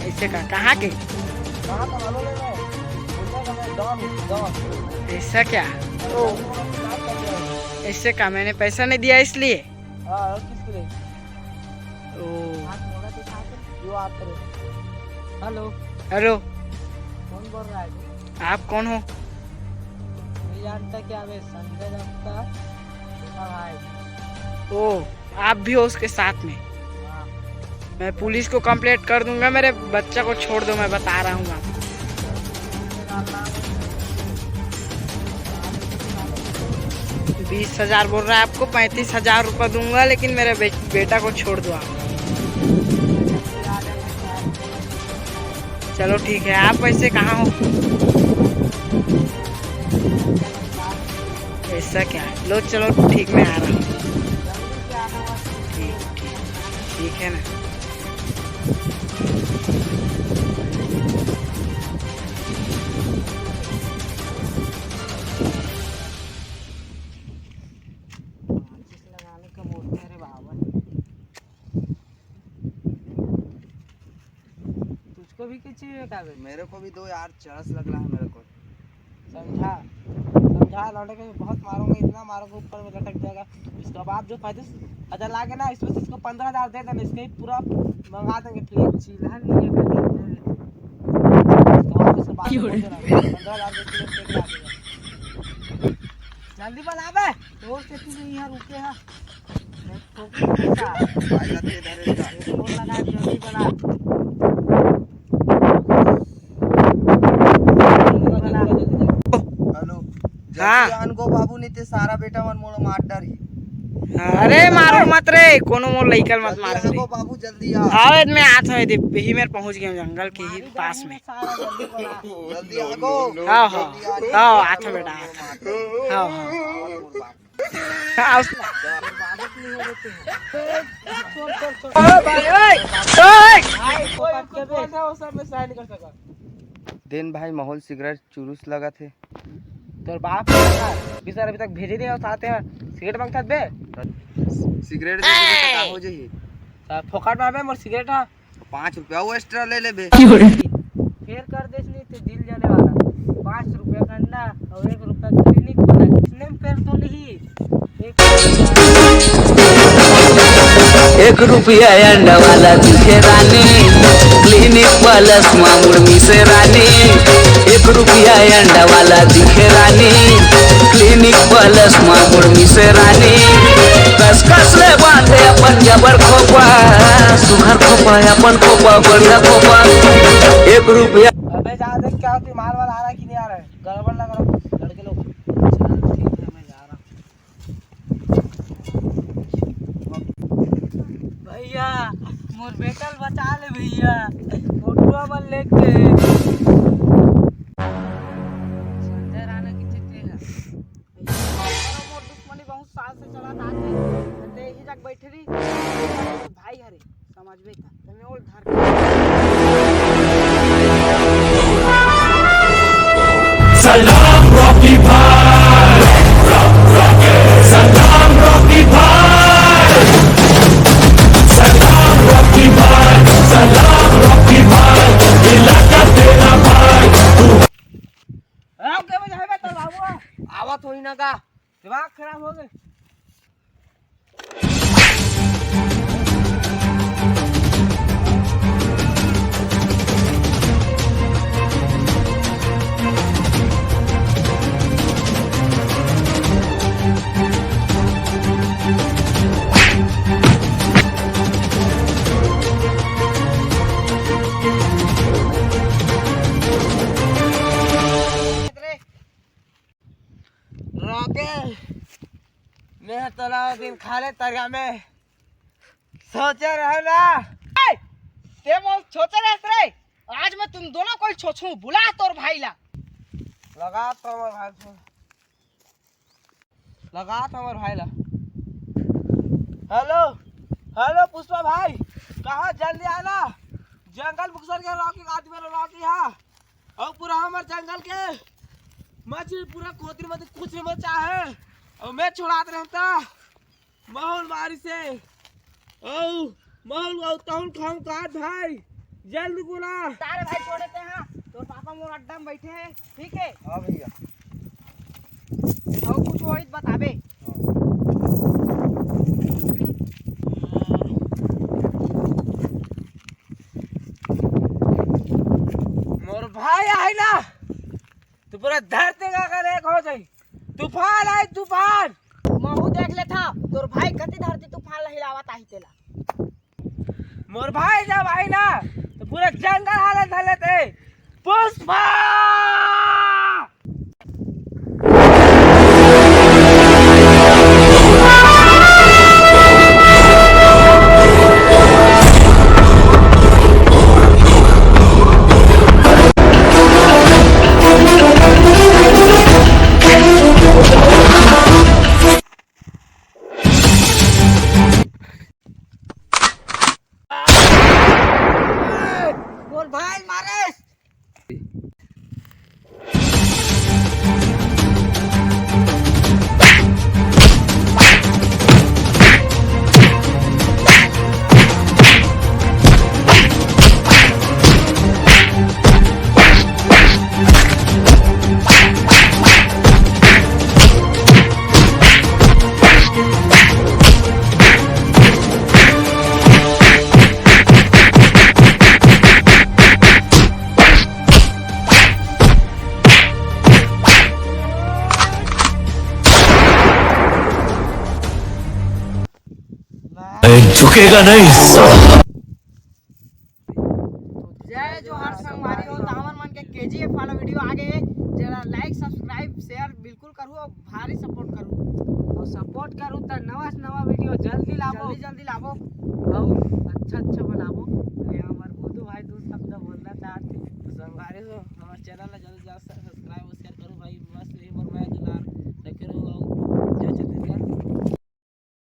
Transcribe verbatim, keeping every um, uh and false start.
ऐसे का? कहाँ के? कहाँ का मालूम है? मैं बोलता था, मैं डॉन हूँ, डॉन। ऐसा क्या? तो ऐसे का? मैंने पैसा नहीं दिया इसलिए। हाँ, और किसके लिए? ओ। हाथ मोड़ा दिखा के। यो आप करो। हेलो। हेलो। कौन बोल रहा है जी? आप कौन हो? नहीं जानता क्या? मैं संजय दत्ता का भाई। ओ, आप भी हो उसके साथ में? हाँ। मैं पुलिस को कंप्लेंट कर दूंगा, मेरे बच्चा को छोड़ दो, मैं बता रहा हूँ आपको। बीस हजार बोल रहा है, आपको पैंतीस हजार रुपये दूंगा, लेकिन मेरे बे-, बेटा को छोड़ दो आप। चलो ठीक है, आप वैसे कहाँ हो? ऐसा क्या? लो चलो ठीक, मैं आ रहा हूँ। ठीक, ठीक, ठीक है ना। माचिस लगाने का बोलते हैं रे बाबा। तुझको भी कुछ चाहिए क्या बे? मेरे को भी दो यार, चरस लग रहा है मेरे को। समझा, समझा लौंडे को, बहुत मारूंगा, इतना मारूंगा ऊपर में लटक जाएगा। इसका बाप जो पैंतीस हजार लागे ना, इसमें से इसको पंद्रह हजार दे देना, इसका ही पूरा मंगा देंगे प्लेट। चिल्हा नहीं है बेटा, इसका बाप से बात क्यों रे? बोल देना, पंद्रह हजार दे के प्लेट ला देगा। जल्दी बना बे, तोर से तू नहीं यहाँ रुके है। मैं ठोक दूंगा। भाई, जाते इधर है, इधर। एक फोन लगा, जल्दी बना। जल्दी बना। हेलो। हाँ। जल्दी आन गो बाबू, नहीं ते सारा बेटा मन मोला मार डारही। अरे मारो मत रे, कोनो मोर लइका ल मत जल्दी मार आन रे। गो बाबू, जल्दी आ। अरे मैं आत हूँ, ये यही मेर पहुँच गया हूँ जंगल के ही पास में। सारा जल्दी बना। जल्दी आ गो। हाँ, हाँ। जल्दी आ। हाँ, आत हूँ बेटा, आत हूँ। हाँ, हाँ। हाँ, उस- छोड़, छोड़, छोड़। ओ भाई, ओए, ओए। भाई, कोई कुछ बोल रहा हो, सब मैं साइन कर सका। देन भाई, माहौल सिगरेट चुरुस लगा थे। तोर बाप के साथ, बिसर अभी तक भेजे नहीं हो, साथ है, सिगरेट मांगता बे। सिगरेट दे दे, का हो जाही? साला फोकट में बे, मोर सिगरेट है। पाँच रुपया वो एक्स्ट्रा ले ले बे। क्यों रे? फेर कर देस नहीं तो दिल जाने वाला। पाँच रुपया का अंडा और एक रुपया का क्लिनिक वाला। इसने में फेर तो नहीं। एक एक रुपया अंडा वाला दिखे रानी, क्लिनिक प्लस मामुड़ मिसे रानी। एक रुपया अंडा वाला दिखे रानी, क्लिनिक प्लस मामुड़ मिसे रानी। कस कस ले बांधे अपन जबर खोपा, सुघर खोपा, अपन खोपा, बढ़िया खोपा। एक रुपया। अबे जा देख क्या होती, माल वाला आ रहा है कि नहीं आ रहा है, गड़बड़ लग रहा है लड़के लोग। चल ठीक है, मैं जा रहा हूँ। भैया, मोर बेटा ल बचा ले भैया, फोटुआ मन लेके। संजय राणा की चिट्ठी है। मोर दुश्मनी बहुत साल से चलत आथे, ते ही जग बैठे रही, भाई हरे। समझबे त, त मैं ओल धर। सलाम रॉकी भाई, सलाम रॉकी भाई, सलाम रॉकी भाई, सलाम रॉकी भाई, इलाका तेरा भाई। राव के बजाय बता बाबू, आवत होई ना का? दिमाग खराब हो गए। रॉके, मैं तोला दिन खा ले तरिया में। सोचे रहे ना। ए, ते मोर छोचे रहत रे। आज मैं तुम दोनों को ही छोछू, बुला तोर भाई ला। लगा तो मोर भाई को। लगा तो मोर भाई ला। हेलो, हेलो पुष्पा भाई, कहाँ जल्दी आना। जंगल बुक सर के रॉकी आदमी रे रॉकी हा। और पूरा हमर जंगल के मछली पूरा कोतरी मत कुछ नहीं बचा है। और मैं छुड़ात रहता। माहौल मारी से। औ, माहौल औ तौल खाऊं का भाई? जल्द बोला। तारे भाई छोड़े ते हाँ, तोर पापा मोर अड्डा में बैठे हैं, ठीक है? हाँ भैया। और कुछ होई त बताबे। हाँ। मोर भाई आई ना, तो पूरा धरती का कर एक हो जाई। तूफान आई, तूफान। महू देख लेथा, तोर भाई कति धरती तूफान ला हिलावत आही तेला। मोर भाई जब आई ना, तो पूरा जंगल हालत हालत है। पुष्पा! मोर भाई मारे। झुकेगा नहीं साला। जय जोहार संगवारी हो, तो हमर मन के केजीएफ वाला वीडियो आ गए, जरा लाइक, सब्सक्राइब, शेयर बिल्कुल करू और भारी सपोर्ट करू। तो सपोर्ट करू त नवा से नवा वीडियो जल्दी लाबो। जल्दी, जल्दी लाबो। और अच्छा, अच्छा बनाबो। ये हमर बुद्धू भाई दू शब्द बोलना चाहते। तो संगवारी हो, हमर चैनल ला जल्दी, जल्दी